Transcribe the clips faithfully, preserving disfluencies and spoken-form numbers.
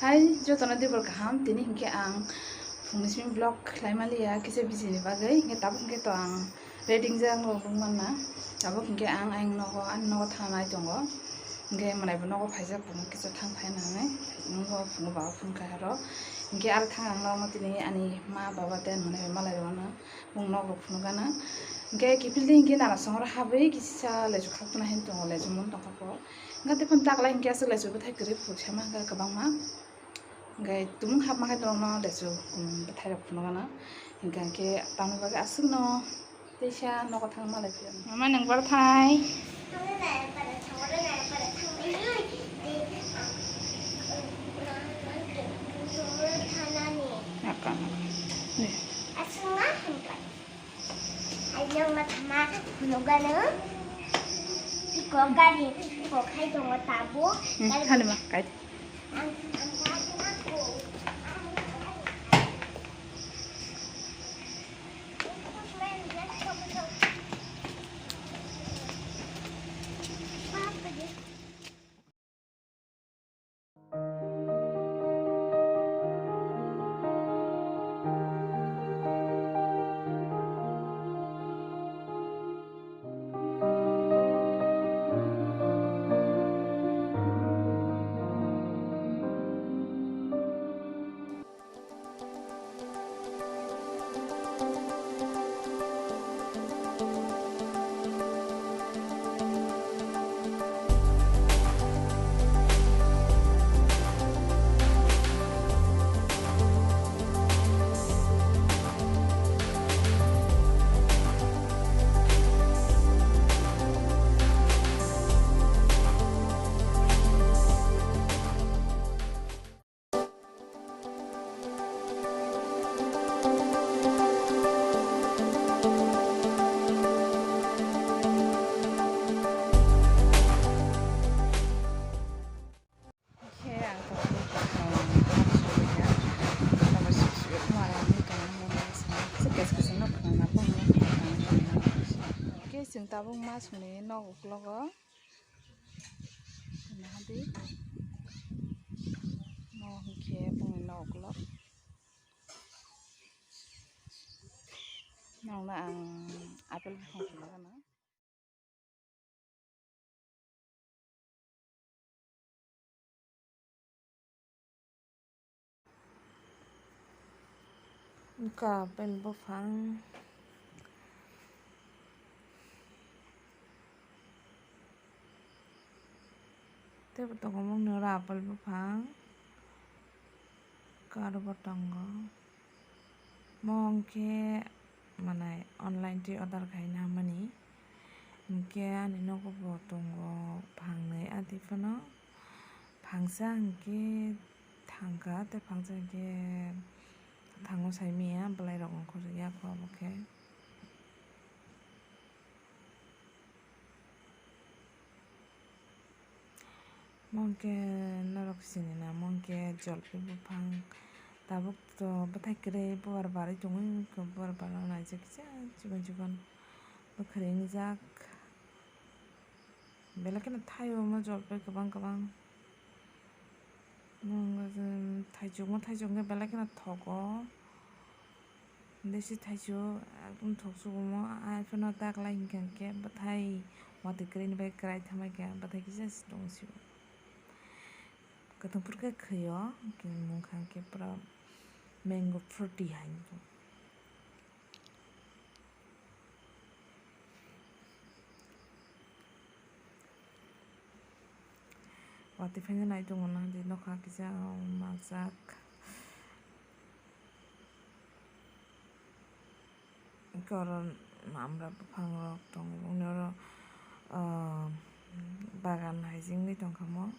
Hai, jotono dibor kaham. Tini hinkhe ang phungni simi vlog khlai maliya, kisa busy ni bagwi. Hinkhe tabuk hinkhe to ang ready wngjak, norok nukmanna. Tabuk hinkhe ang ayang nogo, ani nogo thangnai tongo. Hinkhe mwnaibo nogo phaijak, phungo kisa thang phai nangwi. Nungo phungo baba phone khai horo. Hinkhe aro thang ang norokno tini ani ma baba tei mwnaibo malai rwmano. Bung nok rok phunukgana. Hinkhe kiphildi hinkhe narasongro habwi kisa lechu khakna hin tongo, lechu mun tongkha po. Hinkhe tei phano taklai hinkhe aswk lechu bwthai kwrwi phuk sama hinkhe kwbangma. Hinkhe tumung hapma khe norokno lechu, um, bwthai rok phunukgana. Hinkhe hinkhe tamni bagwi aswkno teisa nogo thang malai phiya. Mama nwng bwthai. Naka. Ayang ma thama phunukgano. Iko gari, iko khai tongo tabuk. Hmm, thani ma, kai. Ang, ang, ang, ang, ang. Khe ang tongmani kaisa kesa kesa no khwlangna bo hwnwi. Khe chwng tabuk ma songni nok uklogo. Nahadi. Mo hinkhe bongni nok uklok. Nokno ang apple buphang khwlagana. Wngkha apple buphang. Teibo tongo mungni oro apple buphang, karo bo tongo. Mo hwnkhe manai online twi order khaina hamani. Hinkhe ani nogo bo tongo phangnwi, adi phano phangsa hinkhe thangkha, tei phangsa hinkhe thango saimanya, bwlairok ongkhorjak ya kho abo khe. Mo hwnkhe norok sinina, mo hwnkhe jolphi buphang, tabuk to bwthai kwrwi bubar barwi tongwi, bubar barwi naijak kisa chikon chikon bwkhwrwi wngjak, belai kheno thaio omo jolphi kwbang kwbang. Thaichukma thaichuk hwnkhe belai kheno thogo. Desi thaichuk ekdom thoksukumo, ai phano taklai hinkha hinkhe bwthai watwi kwrwini bai kwrai thamai kha, bwthai kisa se tongsi. Kwthwng phuru khe khwio, hinkhe nungkha hinkhe pura mango fruity hai wngkha. Watwi phaina nai tongo na, di nokha kisa majak. Hwnkhe oro namra buphang rok tongo, boni oro, ah, bagan hai se wngwi tongkha mo.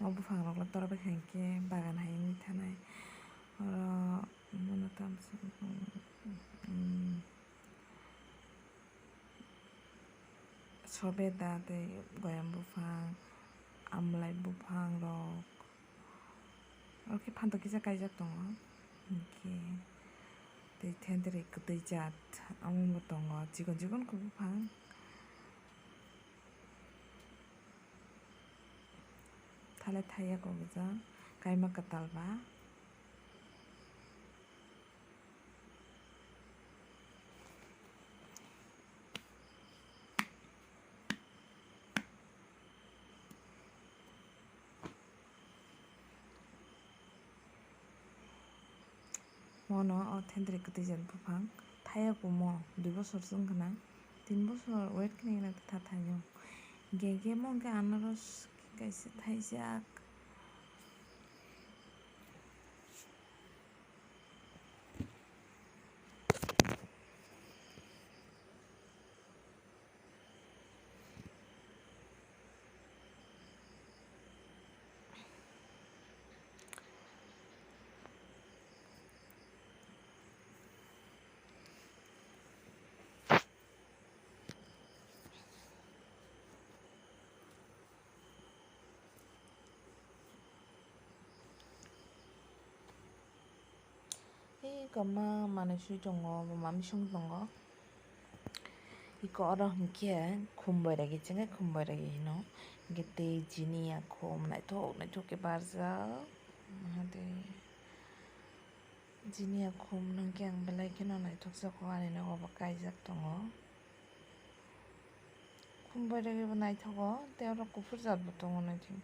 O buphang rok le tora bai kha hinkhe bagan hai wngwi thanai. Oro bono tamsa, um, Sobeda tei goyam buphang, amlai buphang rok, oro khe phantok kisa kaijak tongo. Hinkhe tei thendri kwtwi jat, amo bo tongo, chikon chikon khe buphang. Thalai thaiya kok rijak. Kaima kwtal ba. Mono o thentwrwi kwtwi jat buphang thaya kumo dui bosor se wngkha na, tin bosor wait khlaina ta thaio. Hinkhe hinkhe mo hinkhe anaros kaisa thaijak. Eko ma manui sui tongo, bo ma misung tongo. Eko oro hinkhe khum boiragi chengkhe khum boiragi hino. Hinkhe tei jini ya khum naithok naithok khe barjak. Maha de jini ya khum no hinkhe ang belai kheno naithok jak o, ani nogo bo kaijak tongo. Khum boiragi bo naithogo, tei oro kuphur jat bo tongo naithok.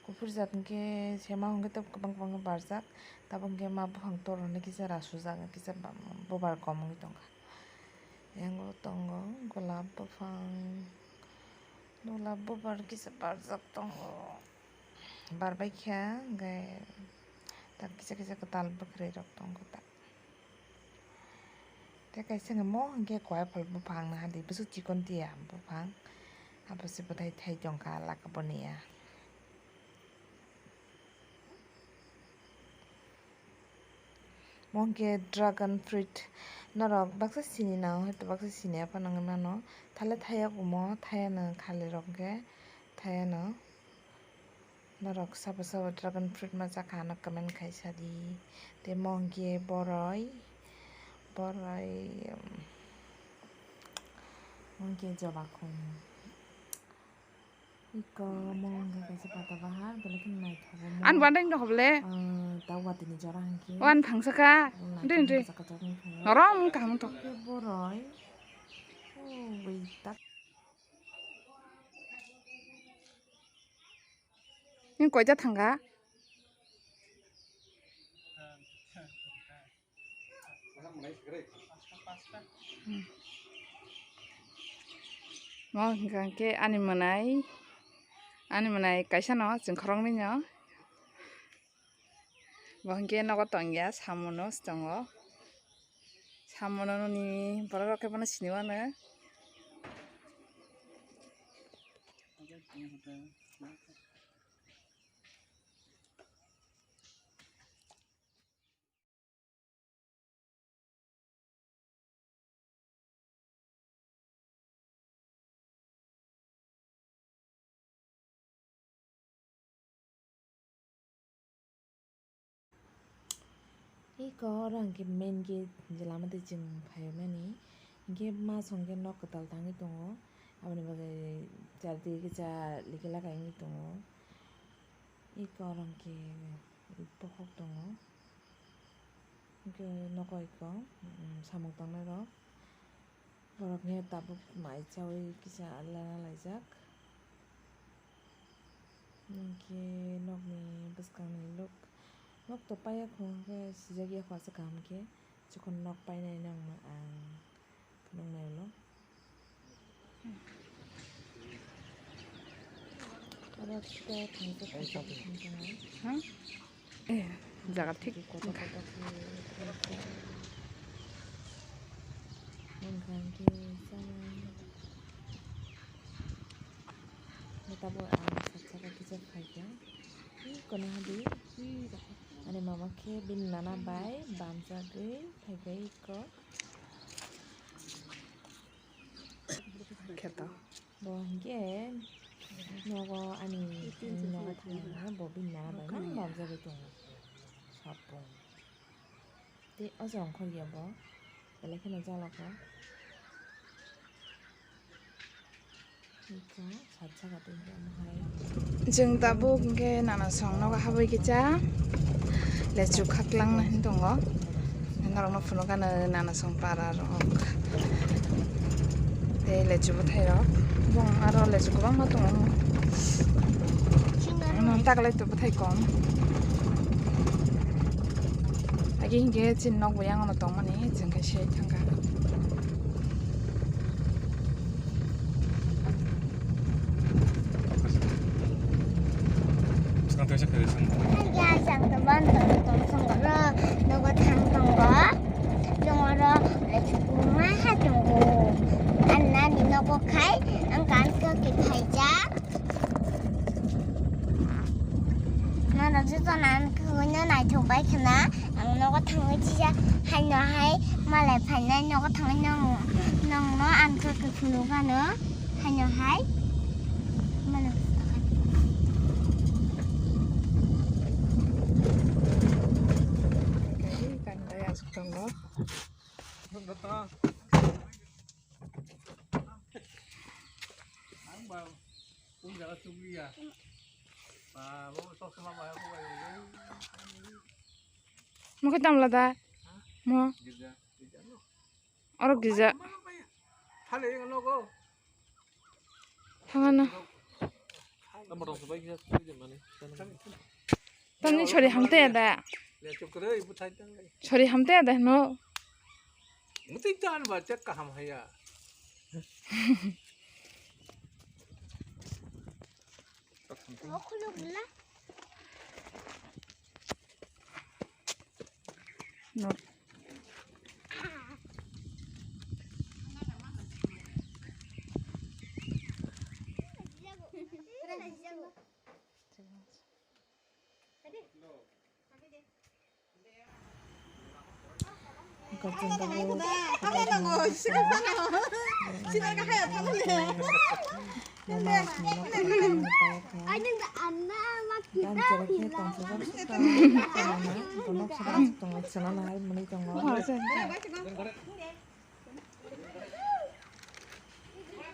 Kuphur jat hinkhe sema hinkhe tei kwbang kwbang khe barjak, tabuk hinkhe ma buphang toroni kisa rasujak, kisa bubar kom wngwi tongkha. Yango tongo golap buphang, golap bubar kisa barjak tongo, barbaikha hinkhe tak kisa kisa kwtal bwkhwrwi rok tongo tak. Tei kaisa hwnkhe mo hwnkhe koiphol buphang na hadi bwswk chikon tiya buphang. Abo se bwthai thai tongkha laka boni ya. Mo hwnkhe dragon fruit. Norok baksa sini nang hoi to baksa sini ya phano wngwi mano. Thale thaya kumo thaya no khali rok hwnkhe thaya no. Norok sabo sabo dragon fruit ma chakha ano comment khai sadi. Tei mo hwnkhe boroi, boroi, um, mo hwnkhe joba khum. Iko mo hwnkhe kaisa pata bahar, belai kheno naithogo mo. Ani bandai no hobole? Ah, ta watini jora hwnkhe. O ani phangsa kha. Dui, dui. Naithogo, chakha chakha wngkha. Norom kaham wngtho. Hwnkhe boroi. Oh, wait, tak. Nini koita thangkha? Hmm. Mo hwnkha khe ani mwnai, ani mwnai kaisa no chwng khoroknwi no. Bo hwnkhe nogo tongya, samono se tongo. Samono nini borok rok khe bono sini mano. Iko oro hwnkhe main gate je lama twi chwng phaimani, hinkhe masong khe nok kwtal tangwi tongo, aboni bagwi chardike cha likhe lakai wngwi tongo. Iko oro hwnkhe bokhok tongo. Hwnkhe nogo iko, um, samung tangnairok. Borok hiya tabuk mai chaui kisa lana laijak. Hwnkhe nokni bwskangni lok, nok to paiya kho, hwnkhe sijak ya kho aswk kaham khe. Chikon nok painai nokno ang phunuknai ulo. Oro tei thansa thansa tongthai. Ha? Eh, jaga thik. Kotor kotor khe thansa. Mangkha hwnkhe chanai. Tabuk ang saka saka kisa phaikha. Ih, kono hadi. Ani mama khe bini nana bai bamjagwi phaikha iko. Kheto. Bo hinkhe nogo ani nogo thangna bo bini nana bai no bamjagwi tongo. Sapung. Tei o jang khorya bo belai kheno jalakha. Chwng tabuk hwnkhe nana song nogo habwi kisa lechu khaklang na hin tongo. Norokno phunuk gana nana song para rok tei lechu bwthai rok. Bong aro lechu kwbangma tongo. Ano taklai to bwthai kom. Agi hwnkhe chini nok bo yang ano tongmani chwng khe se thangkha. Ang kaya sa kaya sa. Ang kaya sa ang tabang tabang tabang tabang tabang nogo thang tongo. Nogo ro lechu kuma ha tongo. Ang nani nogo khai ang kan ko ki khai jak. Nono joto nan kwrwino naithok bai khna ang nogo thangwi chija haino hai malai phainai nogo thangwi nong nongno ang khe kwphuru gano haino hai mano. Mo khe tamla da? Mo? Oro gija. Thangano. Tamni sori hamte da. Sori hamte da no. Muti tan ba cek kaham haya. No.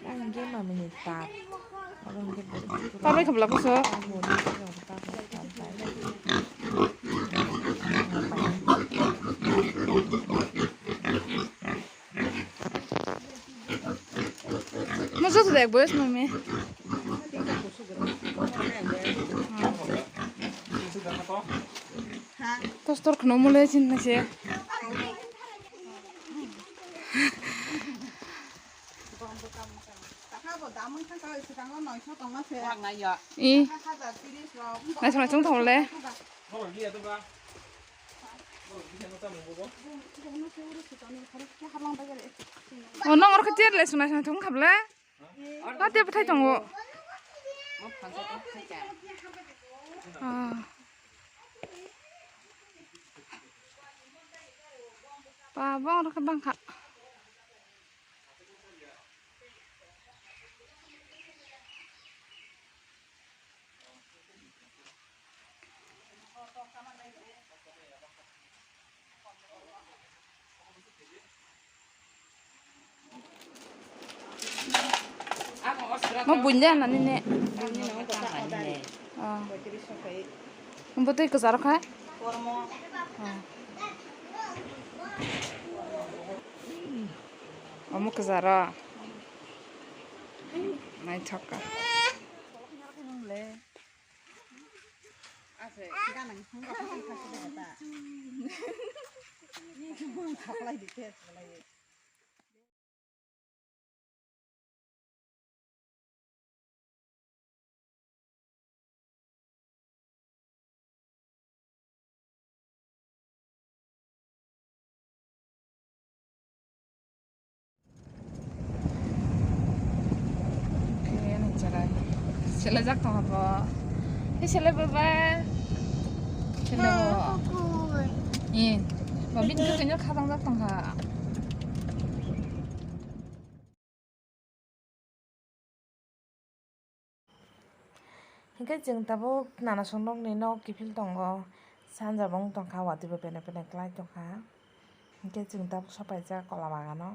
Ang hwnkhe mamini tar. Tar bai khabla bwswk. Mo joto de boyos mami. Tostor khno mole chin na se. I. Naisong naisong thole. O nong orkhe chair le sunai sunai thung khaple. Ate bwthai tongo. Ah. Ba bong orkhe bangkha. Mo bunya nani ne. Ah. Bo tei kwcharo kha? Ah. Omo kwcharo. Naithok kha. Selajak tongkha bo. He sele baba. Sele bo. Eh, babin ko kanya khatang jak tongkha. Hinkhe chwng tabuk nana song nokni nok kiphil tongo, sanja bo wng tongkha, watwi bo pene pene kwlai tongkha, hinkhe chwng tabuk sopaijak kola bagano.